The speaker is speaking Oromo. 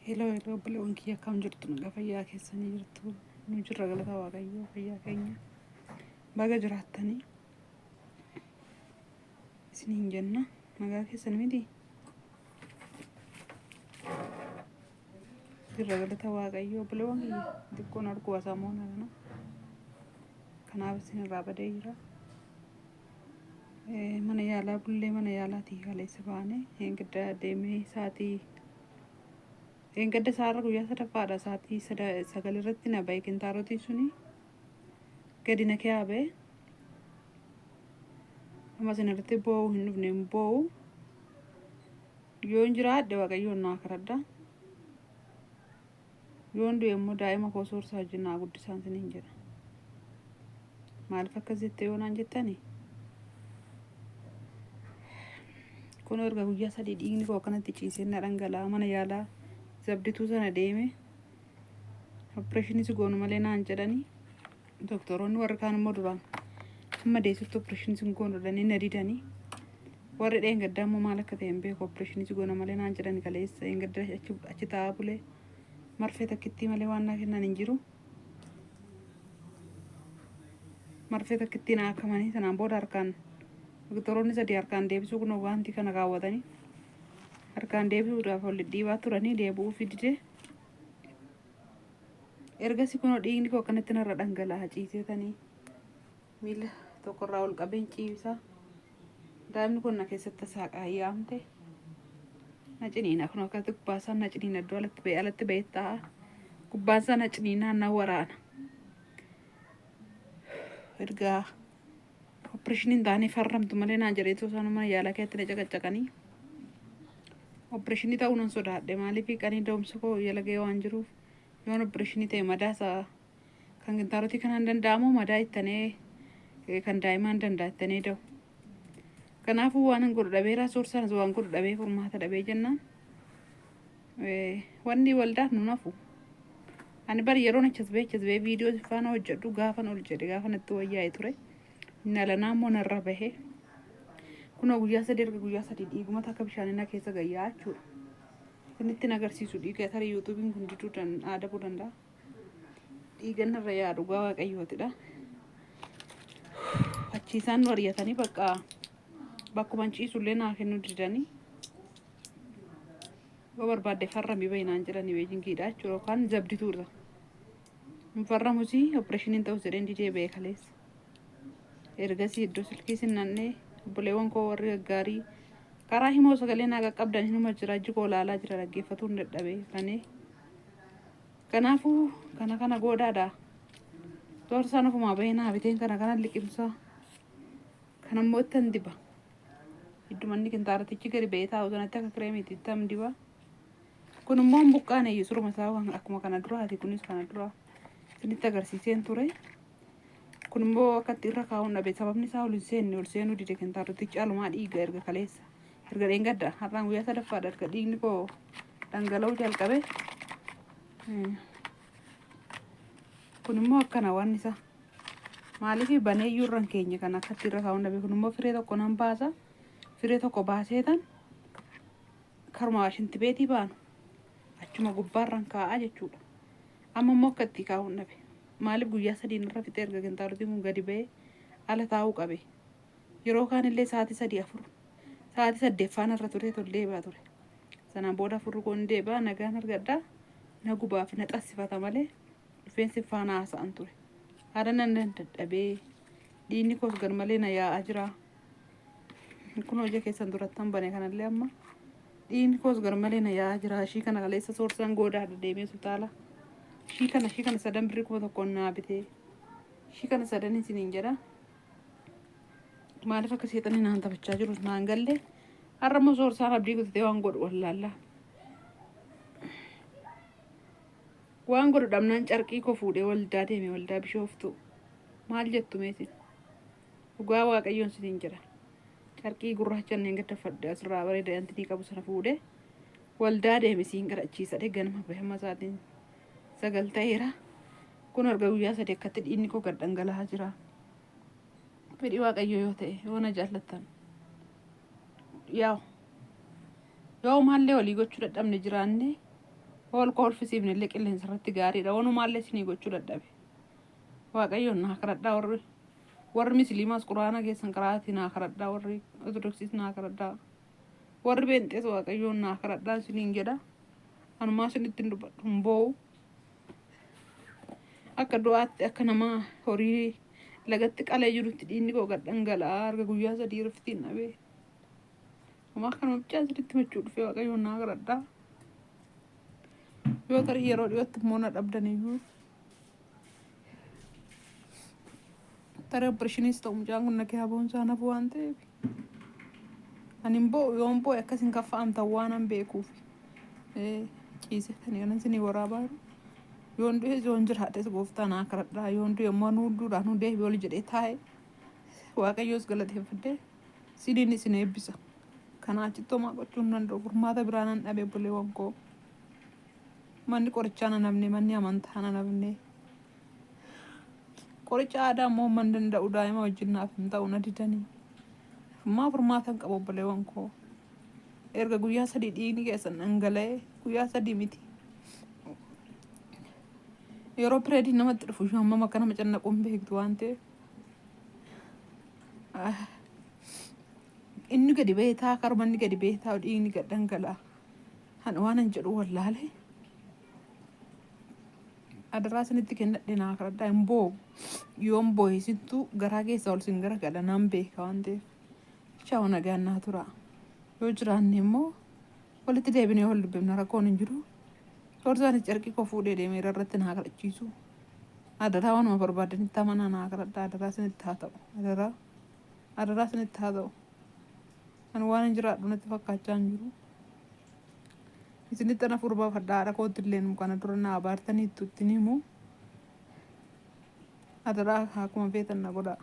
Hello hello obboleewwan kiyya, akkam jirtu? Nagaa fayyaa keessanii jirtu? Nu jirra, galata Waaqayyoo, fayyaa keenya. Baga jiraattanii isiniin jenna. Nagaa keessan miti? Jirra, galata Waaqayyoo. Obboleewwan kiyya, xiqqoon arguu asamoona kana. Kanaaf isin irraa badee jira. Mana yaalaa bullee, mana yaalaatii kaleessa baane, gadda deemee sa'aatii gadda isaarra guyyaa sadaffaadha, sa'aatii 9 irratti na ba'e. Kintaarotiin suni gadi na kiyaa ba'e. Amma isin irratti boo'u hin dhufne, hin boo'u. Yoon jiraadhe Waaqayyoon naa kadhadha. Yoon du'e immoo daa'ima koo soorsaa wajjin naa guddisaan isiniin jedha. Maaliif akkas jette yoo naan jettani? Kun erga guyyaa 3 dhiigni koo akkanatti ciisee na dhangala'a. Mana yaalaa Zabdituu sana deeme, opereeshinii si goonu malee naan jedhanii. Doktoroonni warri kaan immoo duraan hamma deessutti opereeshinii sin goonu jedhanii na didanii. Warri dheengaddaa immoo maal akka ta'e hin beeku, opereeshinii si goona malee naan jedhani. Kaleessa dheengadda achi taa'aa bulee, marfee takkittii malee waan naa kennan hin jiru. Marfee takkittii naa akkamanii, sanaan booda harkaan doktoroonni sadii harkaan deebisuu, kunoo waantii kana kaawwatanii harkaan deebisuudhaaf ol dhidhiibaa turanii, deebi'uu dide. Ergasii kunoo dhiigni koo akkanatti narra dhangala'a, ciiseetanii miila tokkorraa ol qabeen ciibsaa. Daa'imni kun na keessatti saaqaa yaamte. Na ciniina, kun akkatti gubbaasaa na ciniina, iddoo alatti ba'e alatti ba'e taa'a. Gubbaasaa na ciniinaa, na waraana. Ergaa opereeshiniin taanee farramtu malee naan jedheetu isaan mana yaalaa keessatti na caqacaqanii. Opereeshinii ta'uu nan sodaadhe, maaliif qanii da'umsa koo jala ga'ee waan jiruuf, yoon opereeshinii ta'e madaa isaa kan kintaarotii kanaan danda'amu madaa ittanee kan daa'imaan danda'a ittanee da'u. Kanaafuu waan hin godhu dhabeeraa, soorsaanis waan godhu dhabee, furmaata dhabee jennaan wanni waldaaf nu nafu. Ani bari yeroon achas ba'ee achas ba'ee viidiyoo si faana hojjedhu gaafan ol jedhe, gaafa natti wayyaa'e ture. Inni alanaa immoo narra bahe. Kunoo guyyaa 3, erga guyyaa 3 dhiigumata akka bishaanii na keessa gayyaa jechuudha. Isinitti hin agarsiisu dhiiga, tarii yuutuubiin kun diduu adabuu danda'a. Dhiiga narra yaa, dhugaa Waaqayyootidha. Achii isaan nu ari'atanii, bakka bakkuma ciisullee naa kennuu didanii, yoo barbaadde farrami bahi naan jedhanii, beejingiidha jechuudha yookaan Zabdituudha. Hin farramusi, opereeshiniin ta'us jedheen didee ba'e kaleessa. Ergasii iddoo silkii sinnannee, obboleewwan koo warri gaggaarii karaa himoo sagalee naa qaqqabdan hinuma jira, ijji koo ilaalaa jira, dhaggeeffatuu hin dadhabee kanee. Kanaafuu kana kana goodaadha. Toorsaan ofumaa bahee naa biteen kana kana liqimsaa. Kana immoo ittan diba. Iddumanni kintaaratichi gadi ba'ee taa'u sanatti akka kireemiitti ittan diba. Kun immoo hin buqqaane iyyuu, suruma isaa waan akkuma kana duraati, kunis kana dura isinitti agarsiiseen ture. Kun immoo akkatti irra kaa'uun dhabe, sababni isaa ol hin seenne, ol seenuu dide kintaaratichi, alumaa dhiiga erga kaleessa. Erga dheengadda har'aan guyyaa sadaffaadha erga dhiigni koo dhangala'uu jalqabe. Kun immoo akkana waan isaa. Maaliif baneeyyuu irra hin keenye, kan akkatti irra kaa'uun dhabe. Kun immoo firee tokko nan baasa. Firee tokko baaseetan karuma shintibeetii baanu achuma gubbaarran kaa'aa jechuudha. Amma immoo akka itti kaa'uun dhabe. Maaliif guyyaa 3 irra fixee erga kintaarotiin kun gadi ba'ee ala taa'uu qabe. Yeroo kaan illee sa'aatii 3, 4, sa'aatii 8 faana irra ture, tol deebi'aa ture. Sanaan booda furri koon deebi'aa, nagaan argadhaa, na gubaaf na xassifata malee rifeensi faana haasa'an ture. Haala nan dadhabee, dhiigni koos garmalee na yaa'aa jira. Kun hojii keessan durattan bane kanallee amma dhiigni koos garmalee na yaa'aa jira. Ishii kana kaleessa soorsaan goodaadha deemee hospitaala. Ishii kana sadan birrii 1000n naa bitee. Ishii kana sadan isiniin jedha. Maaliif akka seexanni naan taphachaa jiru naan galle. Har'a immoo soorsaan abdii kutatee waan godhu wallaallaa. Waan godhu dhabnaan carqii koo fuudhee waldaa deeme, waldaa Bishooftuu. Maal jettu meesin? Dhugaa Waaqayyoon siniin jedha. Carqii gurraacha inneen gaddafadhe asirraa bareeda antinii qabu sana fuudhee waldaa deeme, siin kadhachiisadhe, ganama bahe, amma sa'aatiin 9 ta'eera. Kun erga guyyaa 3 akkatti dhiigni koo gad dhangala'aa jira. Fedhii Waaqayyoo yoo ta'e, yoo na jaallattan, yaa'u yoo maallee walii gochuu dadhabne jiraanne. Wal kolfisiifne illee qilleensa irratti gaariidha. Wanumaallee isinii gochuu dadhabe. Waaqayyoon naa kadhadhaa warri warri misiliimaas quraana keessan qaraatii naa kadhadhaa warri ortodoksiis naa kadhadhaa warri beenxees waaqayyoon naa kadhadhaa isiniin jedha. Anumaa isinitti hin dubbadhu hin boo'u. Akka du'aatti akka nama horii lagatti qalee jirutti dhiigni koo gad dhangala'aa arga guyyaa sadii riftiin dhabee. Homaa kanuma bichaa isinitti himachuu dhufee waaqayyoon naa kadhadhaa. Yoo tarii yeroo dhiyootti immoo na dhabdan iyyuu tarii opereshiniis ta'u mucaan kun na keessaa boonsaa nafu waan ta'eef. Ani hin boo'u yoon boo'e akkas hin kaffa'amtan waan an beekuuf. Ciise tani kanan isinii waraabaa jiru. Yoon du'es yoon jiraadhes gooftaa naa kadhadhaa yoon du'e immoo anuu duudhaan nu deebi'e ol jedhee taa'e waaqayyoos galateeffadhee siniin isin eebbisa. Kanaa achitti homaa gochuu hin danda'u. Furmaata biraa nan dhabe obboleewwan koo. Manni qorichaa nan hafne, manni amantaa nan hafne. Qoricha aadaa immoo hamma hin danda'u daa'ima wajjin naaf hin ta'u na didanii. Ammaa furmaata hin qabu obboleewwan koo. Erga guyyaa sadii dhiigni keessan dhangala'ee guyyaa sadii miti. Yeroo pireediin namatti dhufu iyyuu hammam akka nama cannaqu hin beektu waan ta'eef. Inni gadi ba'ee taa karuma inni gadi ba'ee taa'u dhiigni gad dhangala'a. Ani waan an jedhu wallaale. Adaraa isinitti kennadhe naa kadhadhaa hin boo'u. Yoon boo'e isintu garaa keessaa ol isin garagala nan beeka waan ta'eef. Chaawu nagaan naa tura. Yoo jiraanne immoo walitti deebinee wal dubbifna rakkoon hin jiru. Soorsaanis carqii koo fuudhee deemeera irratti naa kadhachiisu. Adaraa waanuma barbaadanitti amanaa naa kadhadhaa adaraa isinitti haa ta'u. Adaraa adaraa isinitti haa ta'u. Ani waan hin jiraadhu natti fakkaachaa hin jiru. Isinitti ana furbaafadha haadha kootti illee kana dura na abaartaniittu ittiin himu. Adaraa akkuma feetan na godhaa.